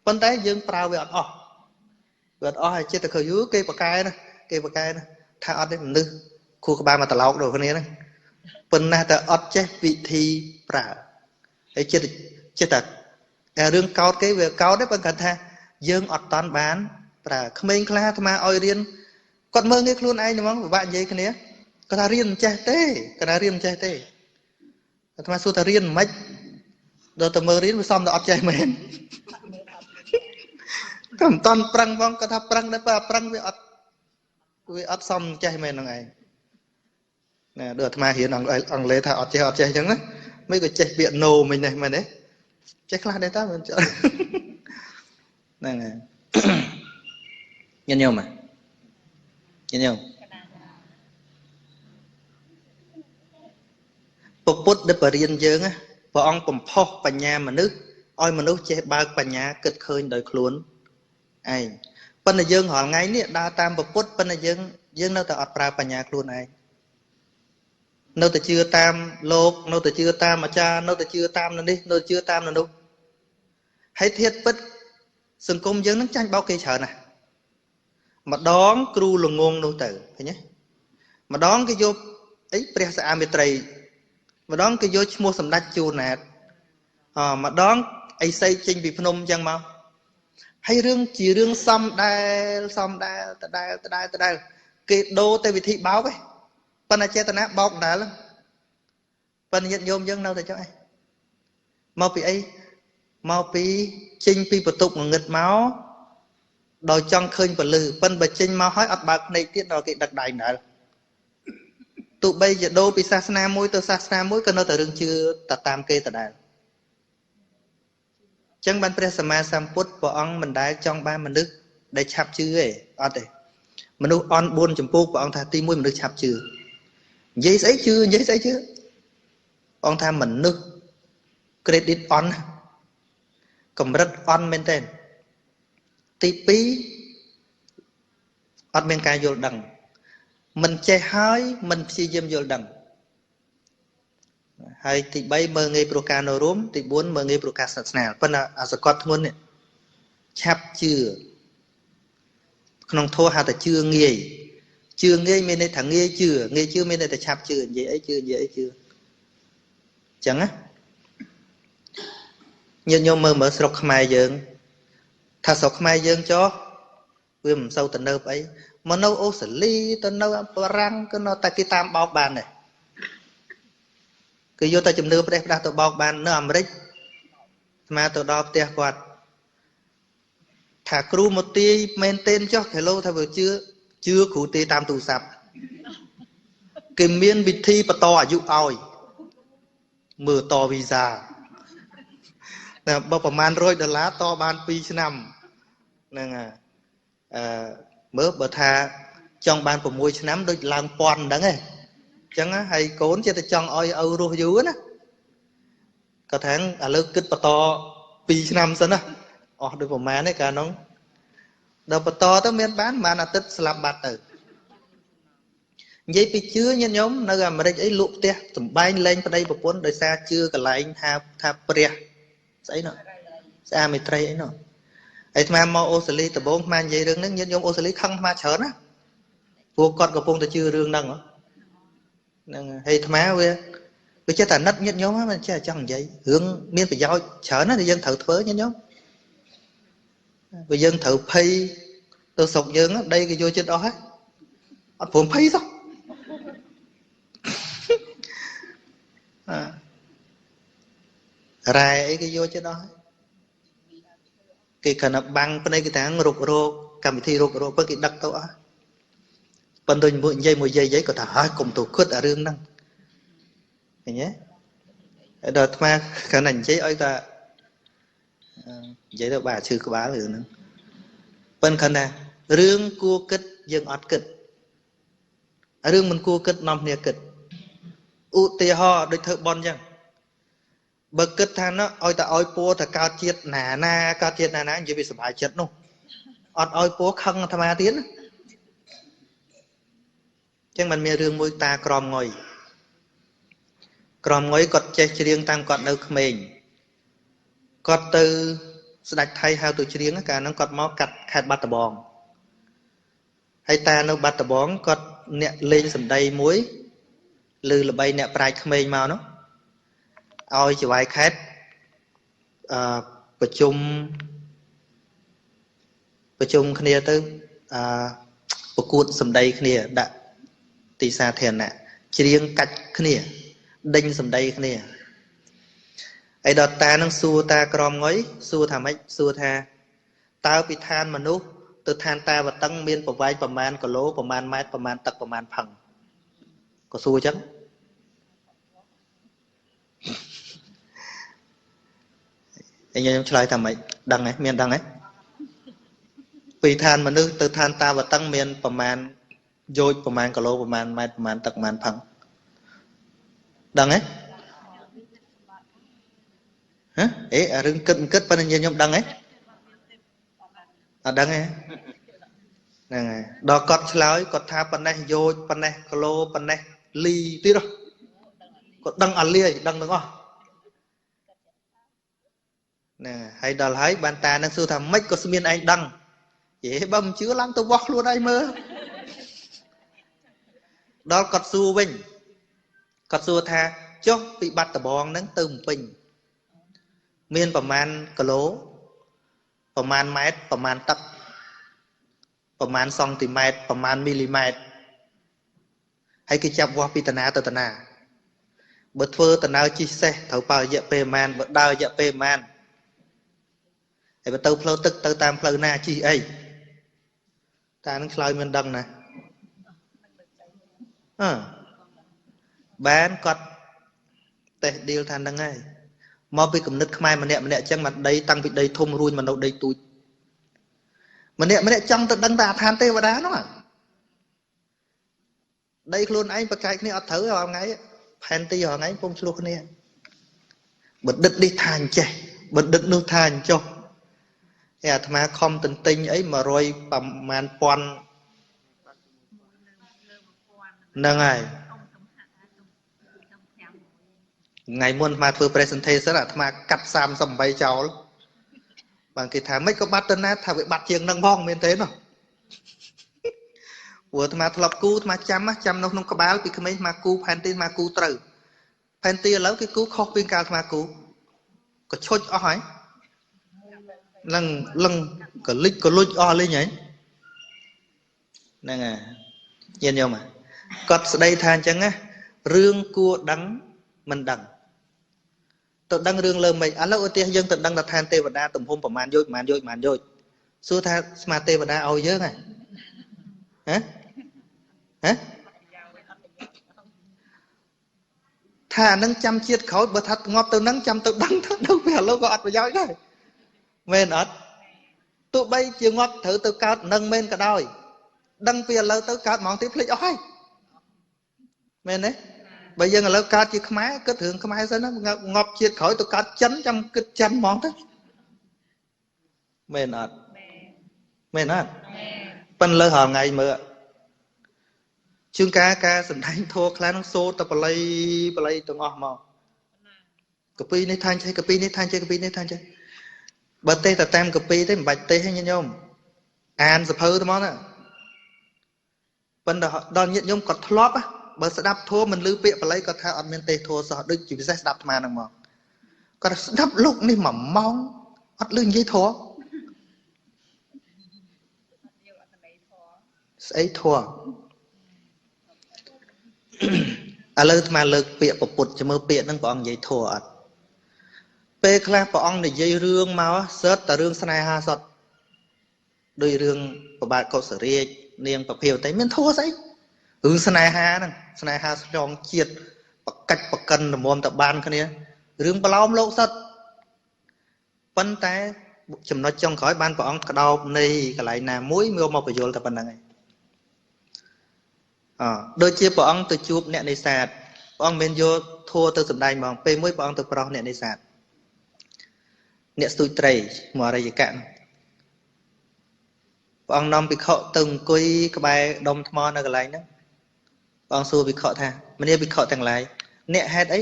ប៉ុន្តែយើងប្រើវាអត់អស់វាអត់អស់ហើយចិត្តតែឃើញយូរគេប្រកែណាគេប្រកែណាថាអត់ទេមនុស្សខួរក្បាលមកត្រឡោកដល់គ្នាហ្នឹងប៉ុន្តែតែអត់ចេះវិធីប្រើហើយចិត្តតែរឿងកោតគេវាកោតទេប៉ុន្តែគាត់ថាយើងអត់តាន់បានប្រើក្មេងខ្លះអាត្មាឲ្យរៀនគាត់មើលងាយខ្លួនឯងហ្មងពិបាកនិយាយគ្នាគាត់ថារៀនមិនចេះទេគាត់ថារៀនមិនចេះទេអាត្មាសួរថារៀនមិនដល់តែមើលរៀនវាសំតែអត់ចេះមែនក៏មិនតាន់ប្រឹងផងគាត់ថាប្រឹងដែរបើប្រឹងវាអត់សំចេះមែនហ្នឹងឯងណាដូចអាត្មារៀនអង់គ្លេសថាអត់ចេះអត់ចេះអញ្ចឹងណាមិនក៏ចេះពាក្យ no មិញនេះមែនទេចេះខ្លះដែរតើមិនហ្នឹងហើយញាតិញោមញាតិញោមពុទ្ធដែលបរៀនយើងព្រះអង្គបំផុសបញ្ញាមនុស្សឲ្យមនុស្សចេះបើកបញ្ញាគិតឃើញដោយខ្លួនឯងប៉ុន្តែយើងរាល់ថ្ងៃនេះដើរតាមពុទ្ធប៉ុន្តែយើងនៅតែអត់ប្រើបញ្ញាខ្លួនឯងនៅតែជឿតាមលោកនៅតែជឿតាមអាចារ្យនៅតែជឿតាមនេះនៅជឿតាមនោះហើយធាតុពិតសង្គមយើងនឹងចាញ់បោកគេច្រើនណាស់ម្ដងគ្រូល្ងងនោះទៅឃើញទេម្ដងគេយកអីព្រះសាមេត្រីម្ដងគេយកឈ្មោះសម្ដេចជួនណាតម្ដងអីសីចេញពីភ្នំអញ្ចឹងមកហើយរឿងជារឿងសំដែលសំដែលដដែលដដែលដដែលគេដូរតែវិធីបោកឯងប៉ុន្តែចេតនាបោកដដែលប៉ុន្តែញាតិញោមយើងនៅតែចឹងឯងមកពីអីមកពីចេញពីបន្ទប់ងងឹតមកដោយចង់ឃើញពលឺប៉ុន្តែបើចេញមកហើយអត់បើកភ្នែកទៀតដល់គេដឹកដៃដដែលទោះបីជាដូរពីសាសនាមួយទៅសាសនាមួយក៏នៅតែរឿងជឿតែតាមគេដដែល ចឹងបានព្រះសម្មាសម្ពុទ្ធព្រះអង្គមិនដែលចង់បានមនុស្សដែលឆាប់ជឿទេអត់ទេមនុស្សអន់4ចំពោះព្រះអង្គថាទី1មនុស្សឆាប់ជឿនិយាយស្អីជឿនិយាយស្អីជឿព្រះអង្គថាមនុស្ស credit អន់កម្រិតអន់មែនទេទី2អត់មានការយល់ដឹងមិនចេះហើយមិនព្យាយាមយល់ដឹងហើយទី3មើលងាយព្រោះការនៅរួមទី4មើលងាយព្រោះការស្និទ្ធស្នាលប៉ុន្តែអសកត់ធ្ងន់នេះឆាប់ជឿក្នុងធម៌ហៅថាជឿងាយជឿងាយមានន័យថាងាយជឿងាយជឿមានន័យថាឆាប់ជឿនិយាយអីជឿនិយាយអីជឿអញ្ចឹងណាញាតិញោមមើលមើលស្រុកខ្មែរយើងថាស្រុកខ្មែរយើងចុះវាមិនសូវទៅនៅអីមកនៅអូស្ត្រាលីទៅនៅបារាំងក៏នៅតែគេតាមបោកបានដែរគេយកតែជំនឿផ្ដេសផ្ដាស់ទៅបោកបាននៅអាមេរិកស្មាទៅដល់ផ្ទះគាត់ថាគ្រូមកទាយមែនទែនចុះគីឡូថាវាជឿជឿគ្រូទាយតាមទូរស័ព្ទគេមានវិធីបន្តអាយុឲ្យមើលតវីសាតែបើប្រហែល100ដុល្លារតបាន2ឆ្នាំហ្នឹងហើយអឺមើលបើថាចង់បាន6ឆ្នាំដូចឡើងពាន់ហ្នឹងឯងអញ្ចឹងហើយកូនចេះតែចង់ឲ្យឪរស់យូរណាគាត់ថាឥឡូវគិតបន្ត2ឆ្នាំសិនណាអស់ដូចប្រហែលទេកាលនោះដល់បន្តទៅមានបានប្រហែលអាទិត្យស្លាប់បាត់ទៅនិយាយពីជឿញាតិញោមនៅអាមេរិកអីលក់ផ្ទះសំបែងលែងប្តីប្រពន្ធដោយសារជឿកន្លែងថាថាព្រះស្អីនោះស្អាមេត្រីអីនោះហើយអាត្មាមកអូស្ត្រាលីដំបូងអាត្មានិយាយរឿងហ្នឹងញាតិញោមអូស្ត្រាលីខឹងអាត្មាច្រើនណាព្រោះគាត់កំពុងតែជឿរឿងហ្នឹងហ្នឹងហើយអាត្មាវាចេះតែអាណិតញាតិញោមមិនចេះចង់និយាយរឿងមានប្រយោជន៍ច្រើនណាស់ដែលយើងត្រូវធ្វើញាតិញោមបើយើងត្រូវភ័យទៅស្រុកយើងដីគេយកចិត្តអស់ហើយអត់ព្រមភ័យសោះរ៉ែអីគេយកចិត្តអស់ហើយគេគ្រាន់តែបាំងភ្នែកគេថារុករោគកម្មវិធីរុករោគពើគេដឹកទៅអស់ប៉ុន្តែមួយនិយាយមួយយាយយាយគាត់ថាហើយកុំទៅគិតអារឿងហ្នឹងឃើញទេហើយដល់អាត្មាគ្រាន់តែនិយាយឲ្យតែនិយាយទៅបាទឈឺក្បាលរឿងហ្នឹងប៉ុន្តែគ្រាន់តែរឿងគួរគិតយើងអត់គិតរឿងមិនគួរគិតនាំគ្នាគិតឧទាហរណ៍ដូចធ្វើបន់អញ្ចឹងបើគិតថាណោះឲ្យតែឲ្យពួរទៅកើតជាតិណាណាកើតជាតិណាណានិយាយពីសុបាយចិត្តនោះអត់ឲ្យពួរខឹងអាត្មាទៀតណាអញ្ចឹងมันមានរឿងមួយតាក្រមងុយក្រមងុយគាត់ចេះច្រៀងតាមគាត់នៅក្មេងគាត់ទៅស្ដេចថៃហៅទៅច្រៀងកាលហ្នឹងគាត់មកកាត់ខេត្តបាត់ដំបងហើយតានៅបាត់ដំបងគាត់អ្នកលេងសម្ដីមួយឬល្បីអ្នកប្រាជ្ញក្មេងមកនោះឲ្យចវាយខេត្តអឺប្រជុំគ្នាទៅអឺប្រកួតសម្ដីគ្នាដាក់ទីសាធារណៈច្រៀងកាច់គ្នាដេញសម្ដីគ្នាហើយដល់តានឹងសួរតាក្រមងុយសួរថាម៉េចសួរថាតើពីឋានមនុស្សទៅឋានតាវតឹងមានប្រវែងប្រមាណគីឡូប្រមាណម៉ែត្រប្រមាណទឹកប្រមាណផឹងក៏សួរចឹងហើយខ្ញុំឆ្លើយថាម៉េចដឹងហ៎មានដឹងហ៎ពីឋានមនុស្សទៅឋានតាវតឹងមានប្រមាណយោជប្រមាណគីឡូប្រមាណម៉ែត្រប្រមាណទឹកប្រមាណផឹងដឹងហ៎ហ៎អេអារឿងគិតមិនគិតប៉ុន្តែខ្ញុំដឹងហ៎អត់ដឹងទេហ្នឹងហើយដល់គាត់ឆ្លើយគាត់ថាប៉ុណ្ណេះយោជប៉ុណ្ណេះគីឡូប៉ុណ្ណេះលីទៀតគាត់ដឹងអាលាយដឹងទាំងអស់ណាហើយដល់ហើយបានតានឹងសួរថាម៉េចក៏ស្មានឯងដឹងយេបើមិនជឿឡើងទៅវាស់ខ្លួនឯងមើលដល់គាត់សួរវិញគាត់សួរថាចុះពីបាត់ដំបងហ្នឹងទៅភ្នំពេញមានប្រមាណគីឡូប្រមាណម៉ែត្រប្រមាណទឹកប្រមាណសង់ទីម៉ែត្រប្រមាណមីលីម៉ែត្រហើយគេចាប់វាស់ពីតាណាទៅតាណាបើធ្វើដំណើរជិះសេះត្រូវបើរយៈពេលប្រមាណបើដើររយៈពេលប្រមាណហើយបើទៅផ្លូវទឹកទៅតាមផ្លូវណាជិះអីតានឹងឆ្លើយមិនដឹងណាអឺបានគាត់តេស្តឌីលថាហ្នឹងហើយ មកពីគំនិតខ្មែរម្នាក់ម្នាក់អញ្ចឹងមកដីតាំងពីដីធំរួចមកនៅដីទូចម្នាក់ម្នាក់ចង់ទៅដឹងតែអាឋានទេវតានោះដីខ្លួនឯងប្រកែកគ្នាអត់ត្រូវរាល់ថ្ងៃផែនទីរាល់ថ្ងៃពុំឆ្លោះគ្នាបណ្ឌិតនេះថាអញ្ចេះបណ្ឌិតនោះថាអញ្ចោះឯអាត្មាខំទន្ទិញអី100ប្រមាណពាន់ហ្នឹងហើយថ្ងៃមុនអាត្មាធ្វើ presentation អាត្មាកាត់38ចោលបានគេថាមិនក៏បាត់ទៅណាថាវាបាត់ជាងនឹងផងមែនទេនោះព្រោះអាត្មាធ្លាប់គូអាត្មាចាំនៅក្នុងក្បាលពីក្មេងអាត្មាគូផែនទីអាត្មាគូត្រូវផែនទីឥឡូវគេគូខុសពីកាលអាត្មាគូក៏ឈុចអស់ហើយនឹងលឹងកលិចកលុចអស់លេងហើយហ្នឹងហើយញាតិញោមគាត់ស្ដីថាអញ្ចឹងណារឿងគួរដឹងមិនដឹងទៅដឹងរឿងលើមិនឥឡូវឧទាហរណ៍យើងទៅដឹងថាឋានទេវតាទំហំប្រមាណយោជប្រមាណយោជប្រមាណយោជសួរថាស្មាទេវតាឲ្យយើងហ៎ហ៎ហ៎ថាអានឹងចាំជាតិក្រោយបើថាងាប់ទៅនឹងចាំទៅដឹងទៅដល់ពេលឥឡូវក៏អត់ប្រយោជន៍ដែរមែនអត់ទោះបីជាងាប់ត្រូវទៅកើតនឹងមែនក៏ដោយដឹងពីឥឡូវទៅកើតហ្មងទីភ្លេចអស់ហើយមែនទេបើយើងឥឡូវកើតជាខ្មែរគិតរឿងខ្មែរសិនណាងាប់ជាតិក្រោយទៅកើតចិនចាំគិតចិនហ្មងទៅមែនអត់មែនអត់ប៉ិនលើរាល់ថ្ងៃមើលជួនកាលការសំដែងធัวខ្លះនឹងសូត្រតែបល័យបល័យទាំងអស់មកកាពីនេះថាចេះកាពីនេះថាចេះកាពីនេះថាចេះបើទេតែតាមកាពីទេមិនបាច់ទេទេញាតិញោមអានសភៅទៅមកណាប៉ុន្តែដល់ញាតិញោមគាត់ធ្លាប់បើស្ដាប់ធัวមិនលឺពាក្យបល័យគាត់ថាអត់មានទេធัวសោះដូចជាពិសេសស្ដាប់អាត្មាហ្នឹងមកគាត់ស្ដាប់លោកនេះមួយម៉ោងអត់លឺនិយាយធัวស្អីធัวឥឡូវអាត្មាលើកពាក្យពុទ្ធចាំមើលពាក្យហ្នឹងព្រះអង្គនិយាយធัวអត់ពេលខ្លះព្រះអង្គនិយាយរឿងមកសិតតែរឿងស្នេហាសតដោយរឿងប្របាទកុសរាជនាងប្រភាវតីមានធัวស្អីរឿងស្នេហាហ្នឹងស្នេហាស្លងជាតិបកាច់បកិនរមមតបានគ្នារឿងប្រឡោមលោកសិតប៉ុន្តែចំណុចចុងក្រោយបានព្រះអង្គក្តោបនៃកន្លែងណាមួយមកមកបញ្យល់តែប៉ុណ្្នឹងឯងអដូចជាព្រះអង្គទៅជួបអ្នកនេសាទព្រះអង្គមិនយកធัวទៅសម្ដែងហ្មងពេលមួយព្រះអង្គទៅប្រោសអ្នកនេសាទអ្នកស្ទូចត្រីមរិយកៈព្រះអង្គនាំភិក្ខុទៅអង្គុយក្បែរដុំថ្មនៅកន្លែងហ្នឹងព្រះអង្គសួរភិក្ខុថាមនាភិក្ខុទាំងឡាយអ្នកហេតុអី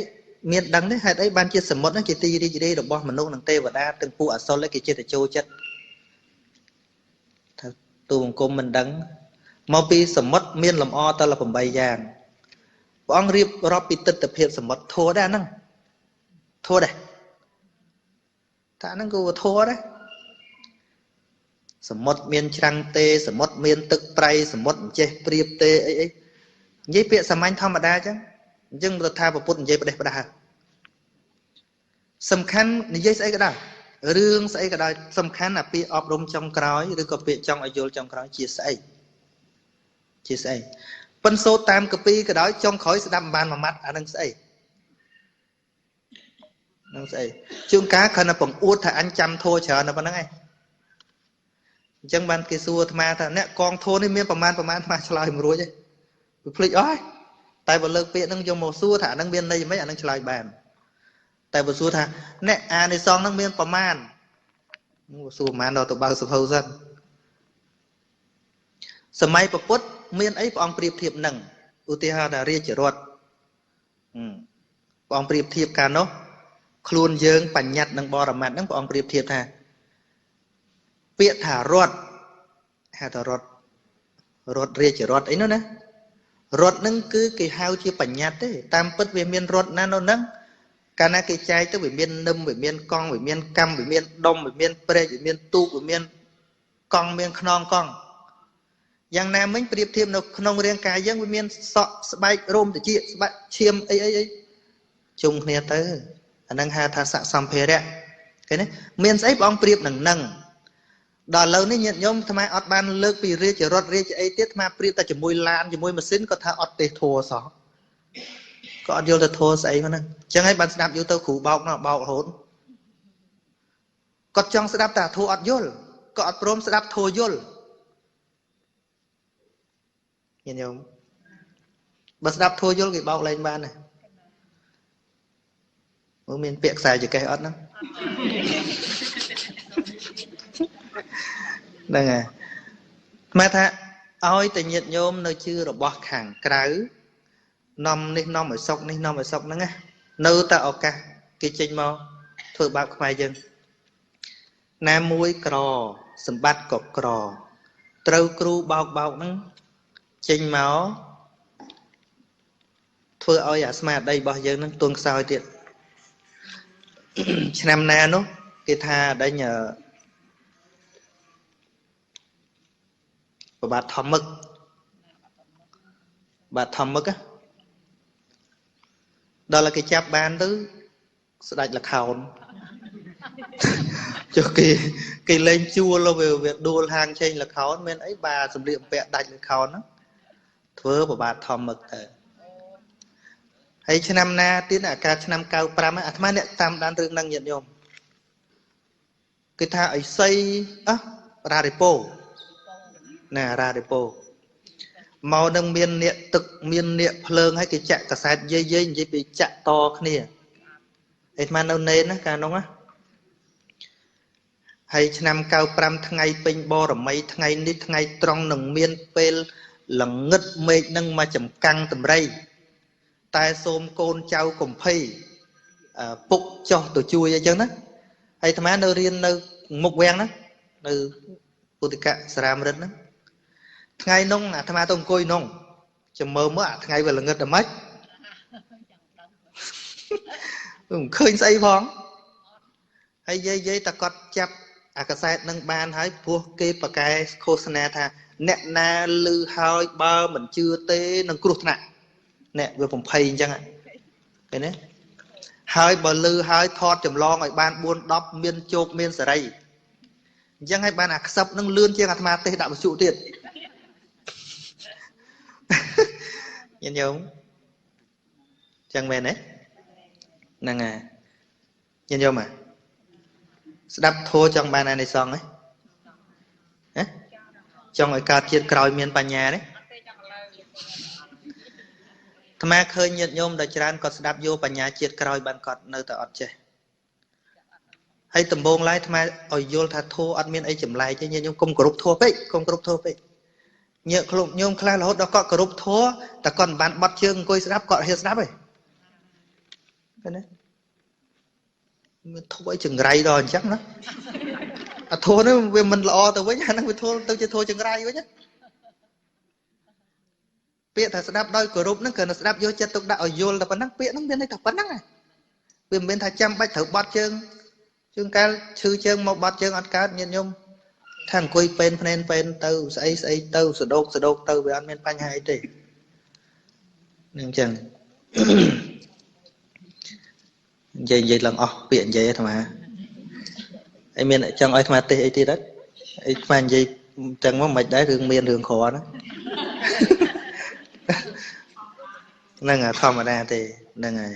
មានដឹងទេហេតុអីបានជាសមុទ្រហ្នឹងជាទីរីករាយរបស់មនុស្សនិងទេវតាទាំងពួកអសុរគេចេះតែចូលចិត្តថាទូបង្គំមិនដឹងមកពីសមុទ្រមានលំអតល8យ៉ាងព្រះអង្គរៀបរាប់ពីទិដ្ឋភាពសមុទ្រធัวដែរហ្នឹងធัวដែរតែហ្នឹងក៏ធัวដែរសមុទ្រមានច្រាំងទេសមុទ្រមានទឹកប្រៃសមុទ្រមិនចេះប្រៀបទេអីអីនិយាយពាក្យសាមញ្ញធម្មតាអញ្ចឹងអញ្ចឹងទៅថាពុទ្ធនិយាយផ្ដេសផ្ដាសសំខាន់និយាយស្អីក៏ដោយរឿងស្អីក៏ដោយសំខាន់អាពាក្យអប់រំចុងក្រោយឬក៏ពាក្យចង់ឲ្យយល់ចុងក្រោយជាស្អីជាស្អីប៉ិនសូត្រតាមកពីក៏ដោយចុងក្រោយស្ដាប់មិនបានមួយម៉ាត់អានឹងស្អីនឹងស្អីជួនកាលគ្រាន់តែបង្អួតថាអញចាំធัวច្រើនតែប៉ុណ្្នឹងឯងអញ្ចឹងបានគេសួរអាត្មាថាអ្នកកងធัวនេះមានប្រមាណប្រមាណអាត្មាឆ្លើយមិនរួចទេវាភ្លេចអស់ហើយតែបើលើកពាក្យហ្នឹងយកមកសួរថាអាហ្នឹងមានន័យមិនអាហ្នឹងឆ្លើយបានតែបើសួរថាអ្នកអានិសង្សហ្នឹងមានប្រមាណសួរប្រមាណដល់ទៅបើកសភៅសិនសម័យពុទ្ធមានអីព្រះអង្គប្រៀបធៀបនឹងឧទាហរណ៍ថារាជរដ្ឋព្រះអង្គប្រៀបធៀបកាលនោះខ្លួនយើងបញ្ញត្តិនិងបរមត្តហ្នឹងព្រះអង្គប្រៀបធៀបថាពាក្យថារដ្ឋហៅថារដ្ឋរដ្ឋរាជរដ្ឋអីនោះណារដ្ឋហ្នឹងគឺគេហៅជាបញ្ញត្តិទេតាមពិតវាមានរដ្ឋណានៅហ្នឹងកាលណាគេចែកទៅវាមាននឹមវាមានកង់វាមានកម្មវាមានដុំវាមានព្រែកវាមានទូកវាមានកង់មានខ្នងកង់យ៉ាងណាមិញប្រៀបធៀបនៅក្នុងរាងកាយយើងវាមានសក់ស្បែករោមត្រចៀកស្បែកឈាមអីអីអីជុំគ្នាទៅអាហ្នឹងហៅថាស័កសម្ភារៈឃើញទេមានស្អីព្រះអង្គប្រៀបនឹងនឹងដល់ឥឡូវនេះញាតិញោមអាត្មាអត់បានលើកពីរាជរដ្ឋរាជអីទៀតអាត្មាប្រៀបតែជាមួយឡានជាមួយម៉ាស៊ីនក៏ថាអត់ទេធัวសោះ ក៏អត់យល់ទៅធัวស្អីហ្នឹងអញ្ចឹងហើយបានស្ដាប់យូរទៅគ្រូបោកណោះបោករហូតគាត់ចង់ស្ដាប់តែធัวអត់យល់ក៏អត់ព្រមស្ដាប់ធัวយល់ញាតិញោមបើស្ដាប់ធัวយល់គេបោកលែងបានណាមើលមានពាក្យខ្សែចកេះអត់ហ្នឹងហ្នឹងហើយមកថាឲ្យតែញាតិញោមនៅជឿរបស់ខាងក្រៅនាំនេះនាំឲ្យសុកនេះនាំឲ្យសុកហ្នឹងណានៅតែឱកាសគេចេញមកធ្វើបាបខ្មែរយើងណាមួយក្រសម្បត្តិក៏ក្រត្រូវគ្រូបោកបោកហ្នឹងចេញមកធ្វើឲ្យអាស្មារតីរបស់យើងហ្នឹងទន់ខ្សោយទៀតឆ្នាំណានោះគេថាដេញប្របាទធម្មឹកបាទធម្មឹកដល់គេចាប់បានទៅស្ដាច់លខោនចុះគេលេងជួលវាដួលហាងឆេងលខោនមានអីបាទសម្លៀកបំពាក់ដាច់លខោនហ្នឹងធ្វើប្របាទធម្មឹកទៅហើយឆ្នាំណាទៀតអាកាសឆ្នាំ95អាត្មាអ្នកតាមដានរឿងហ្នឹងញាតិញោមគេថាអីសីអះរារិពោណារារិពោមកនឹងមានអ្នកទឹកមានអ្នកភ្លើងហើយគេចាក់កាសែតយាយយាយនិយាយពីចាក់តគ្នាអាត្មានៅនេនណាកាលនោះណាហើយឆ្នាំ95ថ្ងៃពេញបរមីថ្ងៃនេះថ្ងៃត្រង់នឹងមានពេលល្ងឹតមេឃនឹងមកចំកាំងតម្រៃតែសូមកូនចៅកំភៃពុកចុះទៅជួយអីចឹងណាហើយអាត្មានៅរៀននៅមុខវាំងណានៅពុទ្ធិកសារាមរិទ្ធហ្នឹងថ្ងៃនោះអាត្មាទៅអង្គុយនោះចាំមើលមើលអាថ្ងៃវាល្ងឹតដល់ម៉េចមិនឃើញស្អីផងហើយយាយយាយតែគាត់ចាប់អាកាសែតនឹងបានហើយព្រោះគេប្រកែឃោសនាថាអ្នកណាលឺហើយបើមិនជឿទេនឹងគ្រោះថ្នាក់អ្នកវាបំភ័យអញ្ចឹងឃើញទេហើយបើលឺហើយថតចម្លងឲ្យបាន4 10មានជោគមានសេរីអញ្ចឹងហើយបានអាខ្សឹបនឹងលឿនជាងអាត្មាទេសដាក់វិសុទៀតញាតិញោមចឹងមែនទេហ្នឹងហើយញាតិញោមស្ដាប់ធម៌ចង់បានអានិសង្សទេហ៎ចង់ឲ្យកើតជាតិក្រោយមានបញ្ញាទេអាត្មាឃើញញាតិញោមដែលច្រើនគាត់ស្ដាប់យកបញ្ញាជាតិក្រោយបានគាត់នៅតែអត់ចេះហើយដំបូងឡើយអាត្មាឲ្យយល់ថាធម៌អត់មានអីចម្លែកទេញាតិញោមកុំគោរពធម៌ពេកកុំគោរពធម៌ពេកញាតិខ្លួនញោមខ្លះរហូតដល់គាត់គោរពធម៌តែគាត់មិនបានបត់ជើងអង្គុយស្ដាប់គាត់ហ៊ានស្ដាប់ទេឃើញទេមានធម៌អីចង្រៃដល់អញ្ចឹងណាអាធម៌នេះវាមិនល្អទៅវិញអាហ្នឹងវាធម៌ទៅជាធម៌ចង្រៃវិញណាពាក្យថាស្ដាប់ដោយគោរពហ្នឹងគ្រាន់តែស្ដាប់យកចិត្តទុកដាក់ឲ្យយល់តែប៉ុណ្ណឹងពាក្យហ្នឹងមានន័យថាប៉ុណ្ណឹងវាមិនមែនថាចាំបាច់ត្រូវបត់ជើងជើងកាលឈឺជើងមកបត់ជើងអត់កើតញាតិញោមថាអង្គុយពេនភ្នែនពេនទៅស្អីស្អីទៅសដោកសដោកទៅវាអត់មានបញ្ហាអីទេនឹងអញ្ចឹងនិយាយឡើងអស់ពាក្យនិយាយអាត្មាអីមានចង់ឲ្យអាត្មាទេសអីទៀតអត់អីអាត្មានិយាយចឹងមកមិនដែររឿងមានរឿងក្រហ្នឹងហ្នឹងធម្មតាទេហ្នឹងហើយ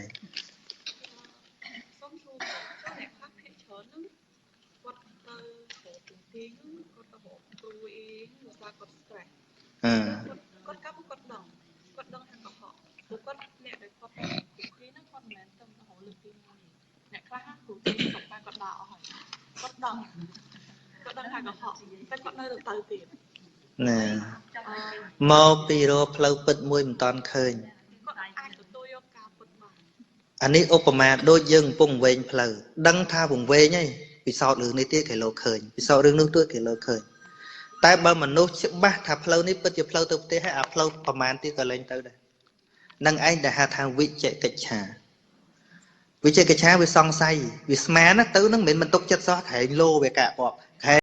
សូមសួរអ្នកខ្លះភាគច្រើនហ្នឹងគាត់ទៅរកទីហ្នឹងគាត់ទៅរកគ្រូអីដោយសារគាត់ stress គាត់កាប់គាត់ដឹងថាកុហកព្រោះគាត់អ្នកដែលគាត់គ្រូទីហ្នឹងគាត់មិនមែនទៅរកលើកទីមួយអ្នកខ្លះគ្រូទីស្រុកបានគាត់ដើរអស់ហើយគាត់ដឹងថាកុហកតែគាត់នៅទៅទៀតណាមកពីរកផ្លូវពិតមួយមិនតាន់ឃើញអានេះឧបមាដូចយើងកំពុងវែងផ្លូវដឹងថាវង្វេងហើយពិសោធន៍រឿងនេះទៀតគេលោកឃើញពិសោធន៍រឿងនោះទៀតគេលោកឃើញតែបើមនុស្សច្បាស់ថាផ្លូវនេះពិតជាផ្លូវទៅផ្ទះហើយអាផ្លូវប្រមាណទៀតក៏លែងទៅដែរនឹងឯងដែលហៅថាវិជ្ជកិច្ឆាវិជ្ជកិច្ឆាវាសង្ស័យវាស្មានណាទៅនឹងមិនមែនមិនទុកចិត្តសោះក្រែងលោវាកាក់ពប់ក្រែ